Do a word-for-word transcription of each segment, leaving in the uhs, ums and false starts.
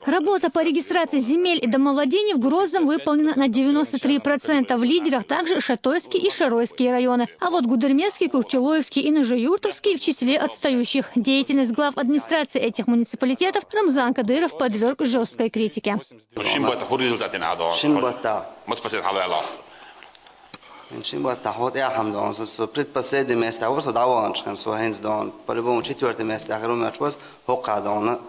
Работа по регистрации земель и домовладений в Грозном выполнена на девяносто три процента. В лидерах также Шатойский и Шаройский районы. А вот Гудермесский, Курчелоевский и Нижнеюртовский в числе отстающих. Деятельность глав администрации этих муниципалитетов Рамзан Кадыров подверг жесткой критике. Шин бата хур результатин адон. Шин бата. Мас пасет халала. Шин бата хот я хам дон. Со предпоследнее место. Вот со даван чхан со хенс дон. По-любому четвертое место. Ахиру мяч вас хокка дон.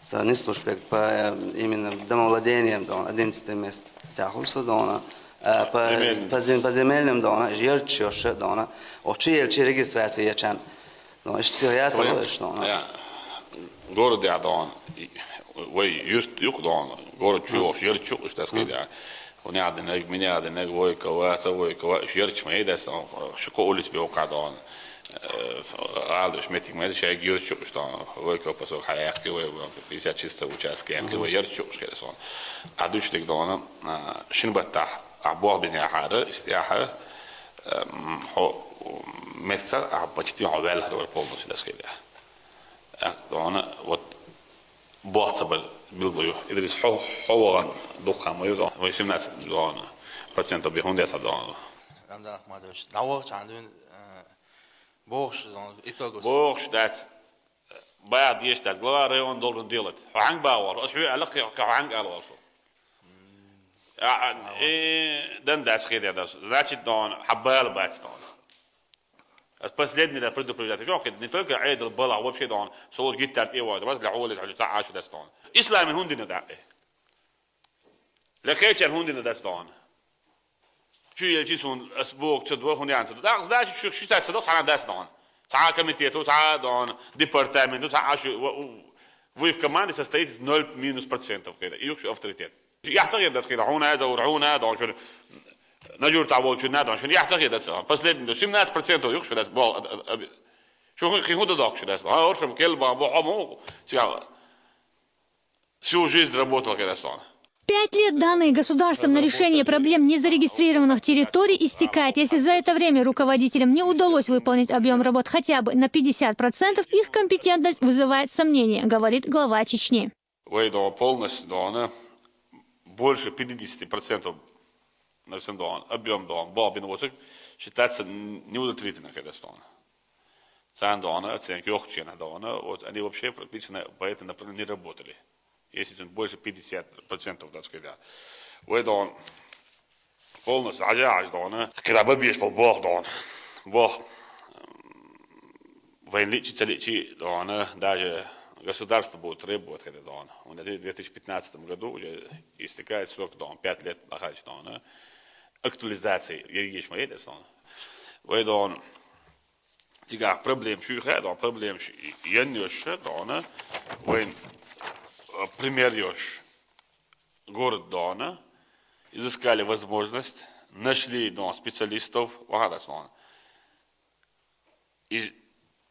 Со не службе по именно домовладением дон. Одиннадцатое место. Тахуса дон. По, по, зем, по земельным дон. Жерчоша дон. Очи елчи регистрация ячан. Ну, ишти я целовеш дон. Город я дон. Вай юст юк дон. Город чух, жер чух, что сказать. У меня один, меня один, вой кого, ца вой кого, жер чма, да, шоко улиц бе окадон. Алдыш метик мед шай гюр чук, что вой кого посок хаяхки вой, пятьдесят чисто участки, яхки вой, жер чук, что сон. А душник дон, шин бата, а бог бин я хара, истяха, хо, метца, а почти хо вел полностью, да, сказать. Дон, вот, бохца бал билгую. Идрис хо, хо ваган духам, восемнадцать дон процентов бихун дяса дон. Рамзан Ахматович, давах чандуин бохш зон итог. Бохш дац. Баяд есть дац. Глава района должен делать. Ханг бавар. Ос ху алак ханг алвар. Дан дац хида дац. Значит, дон хабал бац дон. Последний раз предупреждать. Что не только Эйдл была, вообще дон. Солод гитар и вот. Вас для улиц, для ашу дастон. Исламин хундина да. Для хечер хундина дастон. Чу елчи сун асбок цо два хунянца. Да, значит, что считать цо хана дастон. Ца комитету, ца дон департаменту, ца ашу. Вы в команде состоите из ноль минус процентов, когда и авторитет. Я так это сказал, хуна это, хуна, дон, что на жур того, что надо, что я так это сказал. Последний, семнадцать процентов юх, что даст бал. Что хихуда док, что даст. А оршем кельба, бо хому. Всю жизнь работал, когда сон. Пять лет, данные государством на решение проблем незарегистрированных территорий истекает. Если за это время руководителям не удалось выполнить объем работ хотя бы на пятьдесят процентов, их компетентность вызывает сомнения, говорит глава Чечни. Вай дон полностью дон, больше пятидесяти процентов на всем дон, объем дон, бал бин вот считается неудовлетворительным, когда сон. Сан дона, оценки охчена дона, вот они вообще практически на, по этому направлению не работали. Если там больше пятьдесят процентов, так сказать, да. Вай дон полностью ажа аж дона, когда бабьеш пол бог дон. Бог вайн личи, ца личи дона, даже государство будет требовать, когда дона. В две тысячи пятнадцатом году уже истекает срок дона, пять лет лахач дона. Актуализации, я ешь моей дона. Вай дон Тигах проблем шуйха, дон проблем янёш дона, вайн пример ёш город дона, изыскали возможность, нашли дон специалистов, вахадас дон. И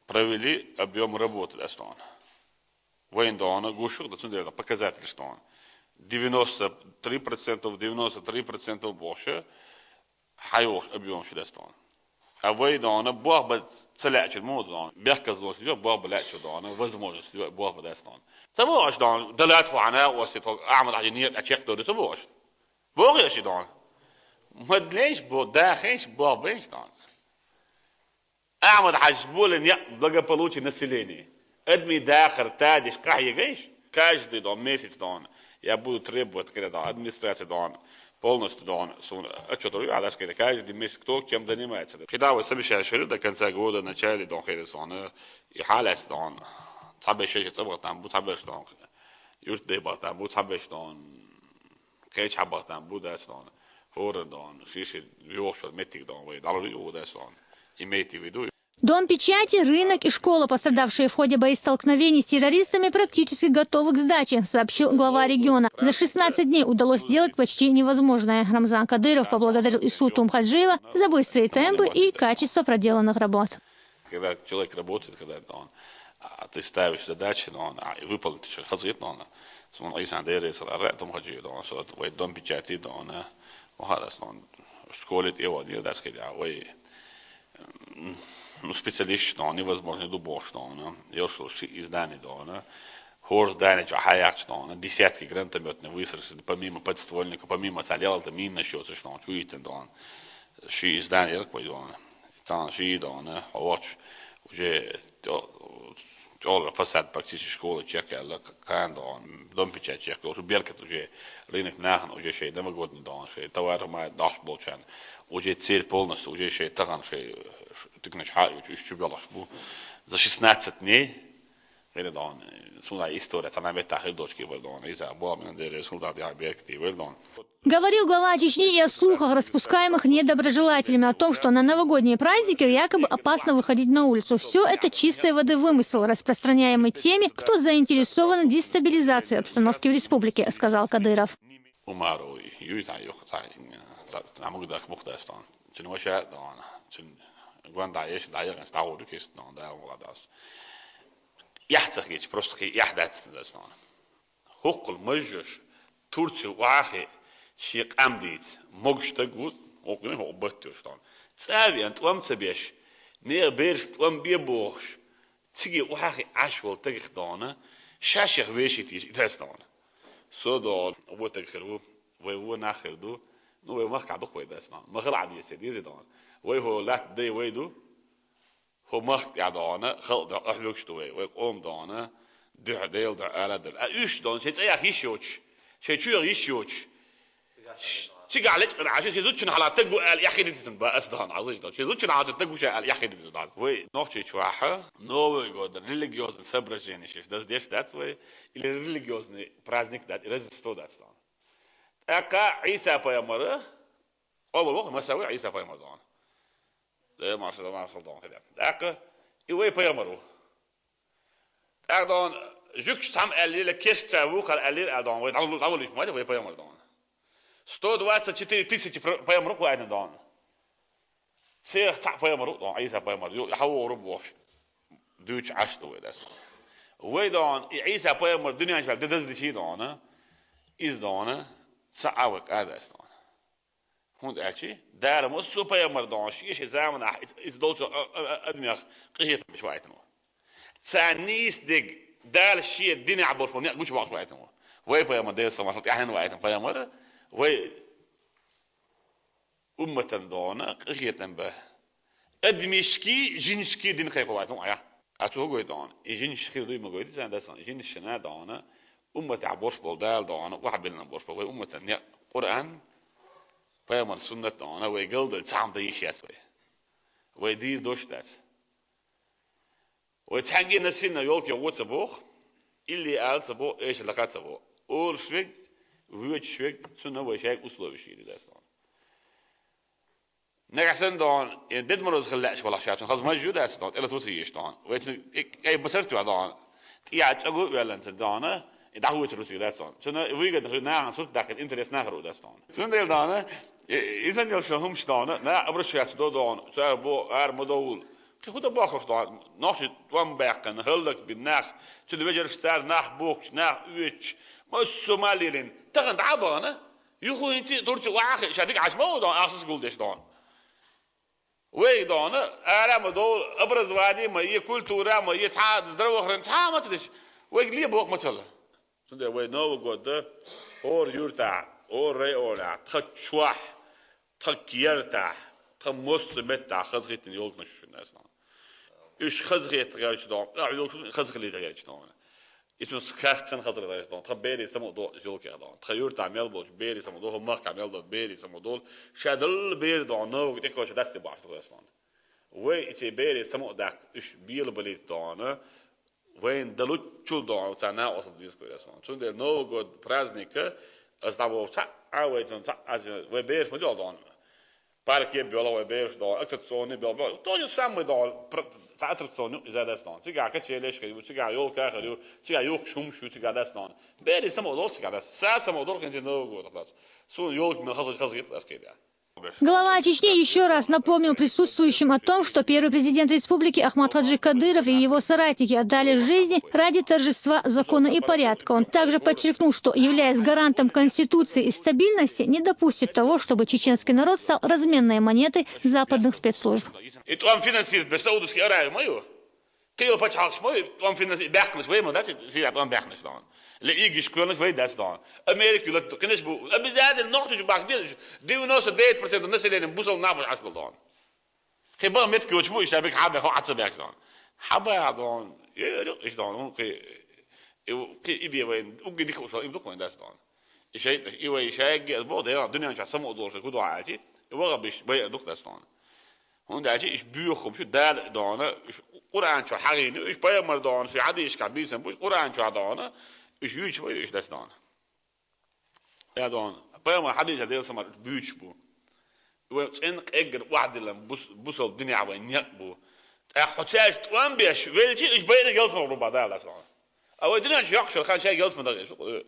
провели объем работы дас дон. Вайн дона гушук да цундела показатель что он. Девяносто три процентов, девяносто три процентов больше хайох объем шидас дон. А вай дона бог ба целячит мод дон. Бехка зло сидё, бог ба лячит дона, возможность сидё, бог ба дас дон. Цабош дон, далат хуана, оси тог, Ахмад Хаджи нет, а чек дори цабош. Бог я ши дон. Мадлеш бо, дахеш бо беш дон. Ахмад Хаджи более не благополучие населения. Адми дахар тадиш кахьегеш. Каждый дон, месяц дон. Я буду требовать, когда дон, администрация дон. Полностью дон. Сун, а что то я дас, когда каждый месяц кто чем занимается. Когда вы совещаешь до конца года, начале дон, когда сон, и халас дон. Табе шеше цабатан, бу табеш дон. Юрт дебатан, бу табеш дон. Кеч хабатан, бу дас дон. Хора дон, шише, виошал метик дон, вай, далу дас дон. Имейте в виду. Дом печати, рынок и школа, пострадавшие в ходе боестолкновений с террористами, практически готовы к сдаче, сообщил глава региона. За шестнадцать дней удалось сделать почти невозможное. Рамзан Кадыров поблагодарил Ису Тумхаджиева за быстрые темпы и качество проделанных работ. Когда человек работает, когда он, а, ты ставишь задачи, но он, а, и выполнить еще хазгит, но он, он Исан Дерес, Тумхаджи, но он, что вот дом печати, но он, Охарас, но он школит его, не даст, когда, ой, ну, специалист, но он невозможно, дубош, но он, я шел издание, но он, ХӀора здани чу хьаяхача дона, десятки гранатометных выстрелов, помимо подствольника, помимо цхьа лелалта минаш йоцуш дона, чу йиттина дона. Ши здани яра вай дона. Цхьана ши дона, хьо вахча, уже тё-, тёлра фасад практически школа чекаьлла, кан дона, дом печать чекаьлла, уже беркат уже рынок нахана уже шей новогодний дона, шей товар ма даш болчан, уже цель полностью, уже шей тахан шей тыкнаш хьа, уж чу белаш бу. За шестнадцать дней, Гайна дона, сунай история, цана метта хир дочки бар дона, иза бола мина дере солдат я бекти вел дона. Говорил глава Чечни и о слухах, распускаемых недоброжелателями, о том, что на новогодние праздники якобы опасно выходить на улицу. Все это чистой воды вымысел, распространяемый теми, кто заинтересован в дестабилизации обстановки в республике, сказал Кадыров. Умару юй та юх та, та, та мугдах мухдастан. Чин ваша дона, чин гван да еш да яган та вуру кис дона, да вула дас. Яхцах геч, просто хи яхдац дас дона. Хуккул мажжуш, Турци вахи, ши къам диц, могштаг ву, окуни хо баттуш дона. Цави ан тӀом ца беш, не берш тӀом бе бохш, циги вахи аш вол тагих дона, шаших вешит иш дас дона. Со дона, вот так хиру, вай во нахир ду, ну вай мах каду хой дас дона. Махал адисе дизе дона. Вай хо лат дей вай ду. ХӀо махка тӀехь дона, халкъ дона, ахьвуьгуш ду вай, вай къом дона, дуьхьа Дела дуьхьа ара дала. А уьш дона, шайн цӀаях йиш йоцуш, шайн чуьйах йиш йоцуш. Цигахь лечкъина Ӏаш, шен зудчун хьала тагу аьлла, яххе дитицун ба ас дона, Ӏазиш дона. Шен зудчун хьала тагу ша аьлла, яххе дитицун дона. Вай нохчий чу вахьа, Новый год, религиозный соображение шеш, даз деш дац вай, или религиозный праздник дац, Рождество дац дона. ТӀаккха Ӏийса пайхамар, къобал ваха, масави Ӏийса пайхамар дона. Э, маршал, маршал дон хилар. ТӀаккха и вай пайхамар ву. ТӀаккха дон, жуьгташ цхьамма аьллера, кешца вукхар аьллера, а дон, вай дӀавалуш, дӀавалуш, ма вай пайхамар дон. Сто двадцать четыре тысячи пр-, пайхамар ву кху аьтна дон. Цех цхьаъ пайхамар ву дон, Ӏийса пайхамар. Ю, хьавогӀур бохуш. Дуьйцу Ӏаш ду вай дас дон. Вай дон, и Ӏийса пайхамар дуьнен чуьра де дазличий дон. Иза дон, ца Ӏа вай къадас дон. ХӀунда аьлча Дала массо а пайхамар дон, шен-шен заманахь иза, иза долчу а, а, а, адамех къинхетам беш ваийтина ву. Царна нийса дерг Дала шен динехь болуш болу некъ гучу боккхуш ваийтина ву. Вай пайхамар Делан салам тӀаьхьенна ваийтина пайхамар, вай умматан дона къинхетам бан. Адамашкий, жинашкий дин кхайкхо ваийтина ву ахьа. А цо хӀу гойту дона? И жинаш хир дуй ма гойту, царна дас дона. Жинаш шина дона, умматехь бош болу Дала дона, вахьабиллина бош болу вай умматан некъ Къуръан, пайхамар суннат дона, вай галдалла цхьаъ дан йиш яц вай. Вай дийр дош дац. Вай цхьаьнгге насинна ёлке гӀо ца боху, илли ала ца боху, эшар лакха ца боху. Олуш верг, воьдуш верг, цунна вай шайга условиш йийр дац дона. Нагахь санна дон, и Дед Мороз хила лаьаш валахь ша, цунна хаза маж ю дац дон, тӀелатур ца езаш дон. Вай цуьнан и кӀай басар тоьхна дон. ТӀехь чӀагу а ваьлланца дон, и дӀахоьцур ву цига дац дон. Цунна вуьйган хир нахана сурт даьккхина интерес нахара ву дац дон. Цундела дон, и, и санна йолу шун хӀумаш дон, наха обращаться до дон, цара бо ара ма довла. Кхин хӀун дан бохурш дон, нохчий тӀом баьккхина, хӀаллакбина нах, цуьнан вежарш цара нах бохкуш, нах оьцуш, массо а ма лелийна. Тахана дӀа а бахана, юха хӀинца а Турци вахьа а хиъна, ша дика Ӏаш ма ву дон, ахсас гулдеш дон. Вай дон, ара ма довла, образование ма е, культура ма е, цхьа а здравоохранение, цхьа а ма ца деш, вайга ле боху ма ца ло. Цундела вай Новый год хӀора юьртахь, хӀора районехь, тхан чохь, тхан кертахь, тхан массо а меттахь хазахийтина ёлканаш ю шуна, ас дон. Уьш хазахета гӀерташ дон, ахьа йолуш хазахилийта гӀерташ дон. И цунна сказка санна хазар дайша дон, тхан берийн самукъа до иза йолкех дон. Тхан юьртахь мел болчу берийн самукъа до, хӀун махкахь мел долу берийн самукъа долу, ша далла бер дон, новага тӀекхочу дастий бахьаш дохуьйс дон. Вай и церан берийн самукъа даккха, уьш белабалийта дон, вайна далуччул дон, царна накъосталла деза кхуьрас дон. Цундела Новый год праздника, ас дӀабоху цхьаъ а вай цунна цхьаъ а, вай бераш ма доьлху дон. Парке а боьлху вай бераш дон, аттракционе а боьлху, то же самое дон, пр-, цхьа аттракцион ю иза дас дон. Цигахь качелеш хир ю, цигахь ёлка хир ю, цигахь юхкуш хӀумаш ю, цигахь дас дон. Берийн самукъа долу цигахь дас. Са самукъа долу хӀинца Новый год дац. Суна ёлка мел хаза, хаза гита ас кхийда. Глава Чечни еще раз напомнил присутствующим о том, что первый президент республики Ахмад-Хаджи Кадыров и его соратники отдали жизни ради торжества закона и порядка. Он также подчеркнул, что, являясь гарантом Конституции и стабильности, не допустит того, чтобы чеченский народ стал разменной монетой западных спецслужб. И тӀом финансировать беш Саудовский Аравия ма ю. Кхийолу пачхьалкхаш ма ю, тӀом финанс баьккхинаш вай ма дац, сийлахь тӀом баьккхинаш дона. Ле игиш кхоьлинаш вай дац дона. Америка ю латта, кхинаш бу, обязательно нохчаш бахка безаш, девяносто девять процентов населения бусалба нах бу Ӏаш долу дона. Кхин бан меттиг йоцуш бу, иштта биг хьабе хо Ӏа ца баьхкина. Хьаба дон, ерриг иштта дон, хӀун кхин, и, кхин и бе вайн, угги дика уьш, и дукха вайн дац дон. И шайтӀаш, и вай шайгге, ас боху, Дела, дуьнен чохь самукъа долуш, хӀун дуьхьа аьлчи, и ваха биш, бай а дукха дац дон. ХӀунда аьлча, иш боьху хӀума шу Дала дона, иш Къуръан чохь хьахийна, иш пайхамар дона, ши хьадийшкахь бийсан бу, иш Къуръан чохь дона, иш юьйцуш вай, иш дац дона. Я дон, пайхамар хьадийса Делан самар буьйцуш бу. Вай цӀен къеггара охьадиллан бус-, бусалба дуьнехь вайн некъ бу. ТӀаккха хьо цаьрца тӀом беш, велчи, уьш байна ялсамане гӀур бу бах Дала дона. А вай дуьнен чу йоккхуш йолу хан шайн ялсамане дагӀа еш ду-кх.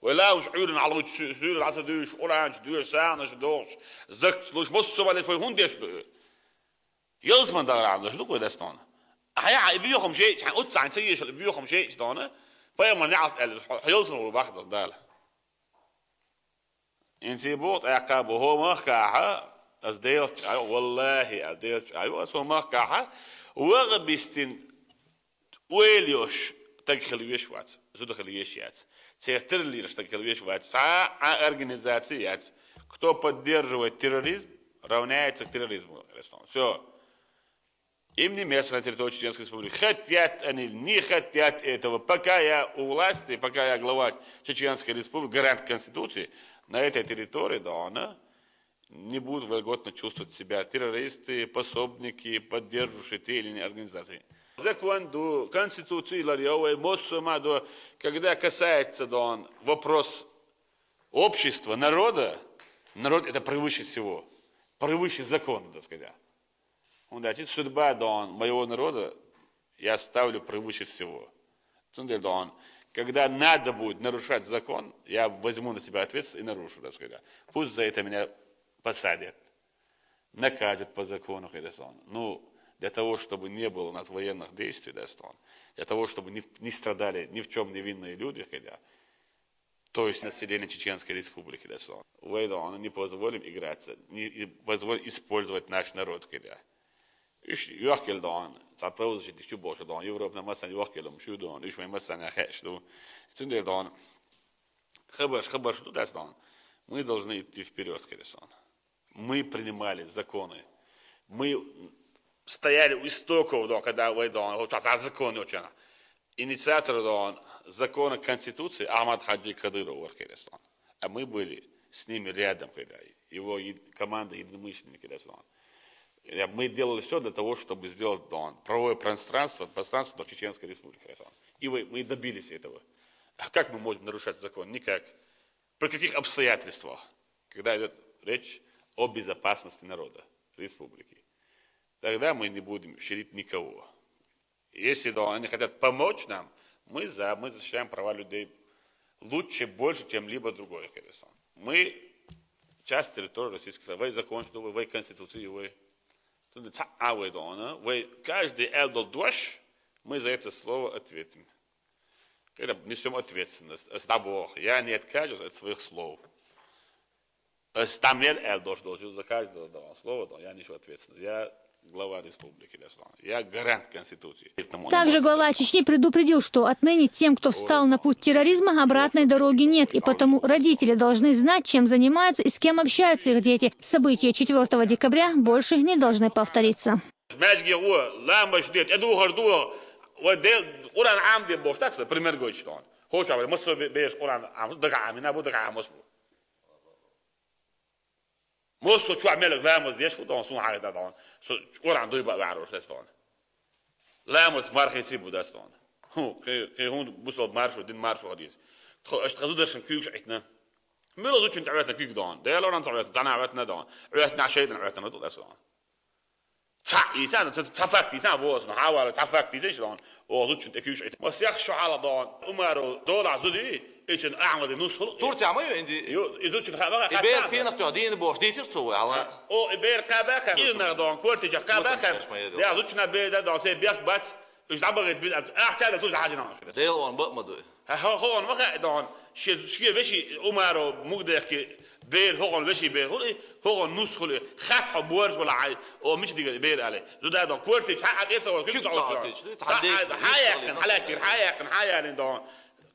Вай лаамаш Ӏуьйранна хьалгӀуьттуш, суьйра дӀа ца дуьйш, Къуръан чу доьшуш, сагӀанаш дохуш, закат луш, массо а валлалц вай хӀунда деш ду? Ялсамане дагӀаран деш ду-кх вай дона. Ахьа, и боьху хӀума шайча, хьайн уццахь ца ешал и боьху хӀума шайча дона, пайхамар неӀалт аьлла, хьо ялсамане гӀур бах дала. ХӀинца и боху тӀаккха бу хӀо махкахьа, ас Делаца чӀагӀйо, валлахӀи, ас Делаца чӀагӀйо, ас хӀо махкахьа, ваха бистина ойла йолуш стаг хила веш вац, зуда хила еш яц. Церан тарлера стаг хила веш вац. Цхьа а организаци яц. Кто поддерживает терроризм, равняется к терроризму. Всё. Им не место на территории Чеченской Республики. Хотят они, не хотят этого. Пока я у власти, пока я глава Чеченской Республики, гарант Конституции, на этой территории, да, она не будут вольготно чувствовать себя террористы, пособники, поддерживающие те или иные организации. Закон ду, Конституция лар йо, вай, массо а ма ду, когда касается, да, он, вопрос общества, народа, народ — это превыше всего, превыше закона, так сказать. ХӀунда аьлча судьба, да, он, моего народа я ставлю превыше всего. Цундела, да, он, когда надо будет нарушать закон, я возьму на себя ответственность и нарушу, так сказать. Пусть за это меня посадят, накажут по закону, хӀинца, да, он. Ну, для того, чтобы не было у нас военных действий, да, он, для того, чтобы не, не страдали ни в чём невинные люди, хӀинца, то есть население Чеченской Республики, да, он. Вай, да, он, не позволим играться, не, не позволим использовать наш народ, хӀинца. Уьш йохкийла, да, он, цхьа правозащитник чу бохуш, да, он, Европана массарна йохкийла хӀума ю, да, он, уьш вайн массарна хаьаш ду. Цундела, да, он, хабарш, хабарш ду, да, он. Мы должны идти вперёд, хӀинца, он. Мы принимали законы. Мы стояли у истоков, да, когда вай, да, он, вот сейчас закон очень. Инициатор, да, он, закона Конституции Ахмад-Хаджи Кадыров вар, хӀинца, он. А мы были с ними рядом, когда его е-, команда единомышленники, да, он. Э, мы делали всё для того, чтобы сделать, да, он, правовое пространство, пространство, да, Чеченской Республики, хӀинца, он. И вы, мы добились этого. А как мы можем нарушать закон? Никак. При каких обстоятельствах? Когда идёт речь о безопасности народа, республики. Тогда мы не будем щадить никого. Если, да, они хотят помочь нам, мы за, мы защищаем права людей лучше, больше, чем либо другой, хӀинца. Мы часть территории Российской Федерации, вай закончили, вай Конституции, вай. Цундела цхьа а вай, да, он, вай каждый аьлла долу дош, мы за это слово ответим. Когда несём ответственность, ас дӀабоху, я не откажусь от своих слов. Ас дӀа мел аьлла долуш долчу за каждое, да, слово, да, я несу ответственность. Я глава республики, да, слово. Я гарант Конституции. Также глава Чечни предупредил, что отныне тем, кто встал на путь терроризма, обратной дороги нет, и потому родители должны знать, чем занимаются и с кем общаются их дети. События четвёртого декабря больше не должны повториться. Маьждиге гӀо, ламаз де, тӀедухар ду, вай де, Къуръан Ӏамаде бохуш дац вай, пример гойтуш дона. ХӀокху чохь вай массо а бе-, бераш Къуръан Ӏамаду, дагахь Ӏамийна бу, дагахь Ӏамош бу. Массо а чохь мелла ламаз деш ву дона, суна хьахийта дона. Со Къуръан дуй баа ваьхьарош дац дона. Ламаз мархий цига бу дац дона. ХӀун, кхин, кхин хӀунда бусалба маршо, дин маршо хилийца? Тхо, аша тхан зударшна куьйгаш Ӏиттина. Мила зудчун тӀе Ӏоьттина куьйг дона? Делоран ца Ӏоьттина, цхьана Ӏоьттина дона. Ӏоьттина шайтан Ӏоьттина ду дац дона. Цхьаъ йийца, цхьа, цхьа факт йийца, боху аса, хьавала, цхьа факт йийца, иштта дона. Оха зудчун тӀе куьйгаш Ӏиттина. Масех шо хьалха дона, Умаров долахь зуди, и чун Ахьмади нус хуьлу. Турция ма ю инди? Ю, и зудчун ха-, ма ха-, и бер пенах тоьхна дийна бохуш, дийцира цо вай, хьала? О, и бер кхаба ха-, ирнах дона, кортичах кхаба ха-, я зудчуна бер да дона, цей бехк бац, уьш дӀабахийта биз, ахча а бен, цу хьажина. Дела он бакъ ма дуй. Хьа, хо-, хо-, он ма хаьа дона, шен, шен веши Умаров мугдехки, Бер хӀокхуьнан вешин бер хуьлу и, хӀокхуьнан нус хуьлу и, хатта хьо боьрша валахь, о, мича дигара бер аьлла. Зуда дон, корта чу хьа а тӀе ца вала, куьг ца вала. Хьа яьккхина, хьа лаьттачу, хьа яьккхина, хьа ялийна дон.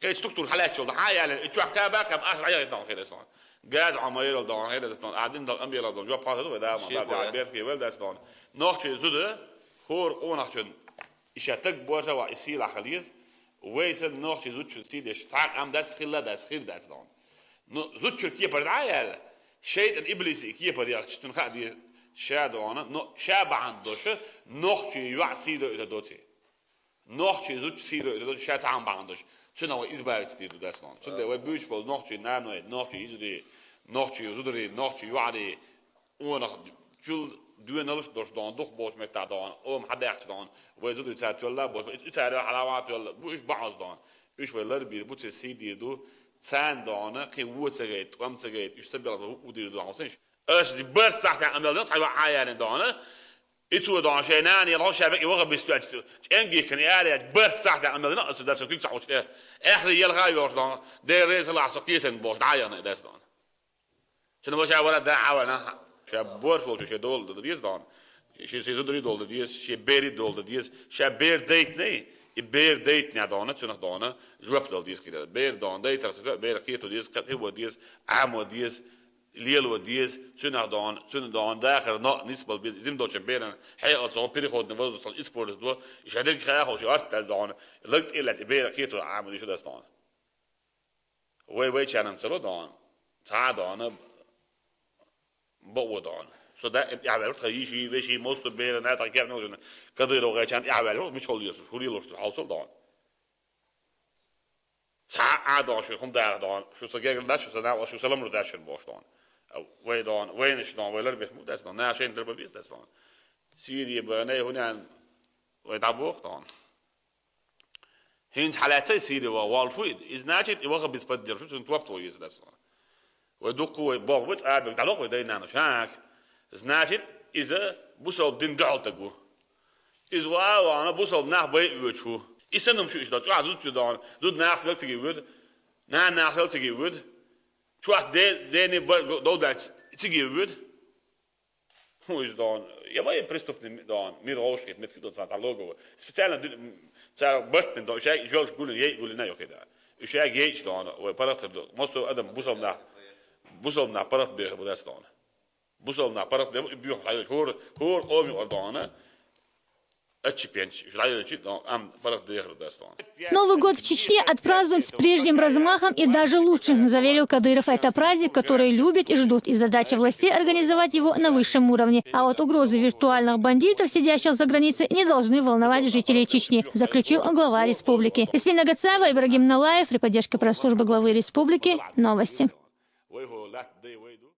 Кхечу структура хьа лаьтташ волу, хьа ялийна, и чохь каба, каба, аш дӀаяхийтина хьо хир дац дон. Газа хьо ма ярал дон, хир дац дон, а дина дон, къамелал дон, жоп хьо ду вай да, ма да, бертке вал дац дон. Нохчий зуда, хӀора къонахчун, и ша таг боьрша ваха, и сийлахь хила еза, вай санна нохчий зудчун сий деш, цхьа а къам дац, хилла дац, хир дац дон. Ну, зудчуьра кепара дӀа а яьлла, шайтӀан иблиса и кепара яхча, цунна хаа деза ша дона, но ша бахьана дош, нохчий йоӀ сий дойтур доций. Нохчий зудчу сий дойтур доций, ша цхьаъ бахьана дош. Цунах вай избавиться дийр ду дац дона. Цундела вай буьйцуш болу нохчий наной, нохчий йижарий, нохчий зударий, нохчий йоӀарий, къонах чул доьналлаш а долуш дона, дукхахболчу меттехь дона, ома хьадаьхча дона, вай зударий цара тоьлла а боху, и цара хьалава а тоьлла, бу уьш баӀоза дона. Уьш вай ларбийр бу, церан сий дийр ду, царна дона, кхин вон ца гайта, тӀом ца гайта, уьш ца белхалуш ву дийр ду хьуна санаш. Аш бархӀ сахьтехь амел дина, цхьа йоӀ хьа ялийна дона, и цо дона, шайн нана яла хьо ша бекъа ваха бисту аьлча, чӀенга гихкина и ара яьлча, бархӀ сахьтехь амел дина, аса дац куьг ца хьучу тӀе. Эххар ялха а йолуш дона, Дела реза хилахь со кхетарна бохуш, дӀа а яхна и дац дона. Цуьнан ваша вара да хьавана, ша борш волчу шен дола дан деза дона. Шен, шен зударий дола дан деза, шен берий дола дан деза, ша бер дайтиний, и бер дайтинехь дона, цунах дона, жоп дала деза кхидара. Бер дона, дайтарх ца, бер кхето деза, кхин кхин вон деза, Ӏамо деза, лело деза, цунах дона, цунна дона, дахар но, нисбал беза, изим долчун беран, хьекъал цо, переходный возраст, использовать до, и ша дерг хьахо, ши арт дал дона, лаг тӀе лаьцна, и бер кхето Ӏамо деза дац дона. Вай вайчарна ца ло дона, цхьа а дона, бакъо дона. Со даим тӀаьхьаваьлла ву тхан йиший, веший, массо а берана, тхан кехнелчунна, Кадыров гӀайчарна тӀаьхьаваьлла ву, мичахула лелаш, хӀун лелаш ду, хьовсал дона. Цхьа а дона, шу хӀума даха дона, шу сан гергара дац, шу сан накъост, шу сан ламаз дац шуна бохуш дона. Вай дона, вайнаш дона, вай ларбеш ма дац дона, наха шайна дарба беза дац дона. Сирия бан, най хӀун ян, вай дӀабоху дона. ХӀинца хьалаьццай Сири ван волуш ву иза. И значит, и ваха беза поддержку, цунна топ тхо еза дац. Вай дуккха вай боху, вай цӀа а бега, дӀалоху вай дайнана шак. Значит, иза бусалба дин дуьхьал таг ву. Иза ван а вана, бусалба нах бай а оьцуш ву. И санна шу иштта, цӀохь зуд чу дона, зуд нахсалла циге воьду, нана нахсалла циге воьду. Чохь де-, дени бар-, дов даьлча циге воьду. ХӀун иза дона? Я вай преступный дона, мир гӀовшахийта меттиг дона цхьа логово. Специально ду-, цара барт бина дона, шаьг жоьлаш гулина, яй гулина йохида. Уьш шаьг яйча дона, вай паргӀат хир ду. Массо адам бусалба нах, бусалба нах паргӀат беха бу дац дона. Бусалба нах паргӀат беха бу, и боьхам хьайоьлча, хӀора, хӀора къоми ор дона, отщепенцы, уьш дӀайоьлча, дона, ам паргӀат дехар дац дона. Новый год в Чечне отпразднуют с прежним размахом и даже лучше, заверил Кадыров. Это праздник, который любят и ждут, и задача властей организовать его на высшем уровне. А вот угрозы виртуальных бандитов, сидящих за границей, не должны волновать жителей Чечни, заключил глава республики. Ясмина Гацаева, Ибрагим Налаев, при поддержке пресс-службы главы республики. Новости.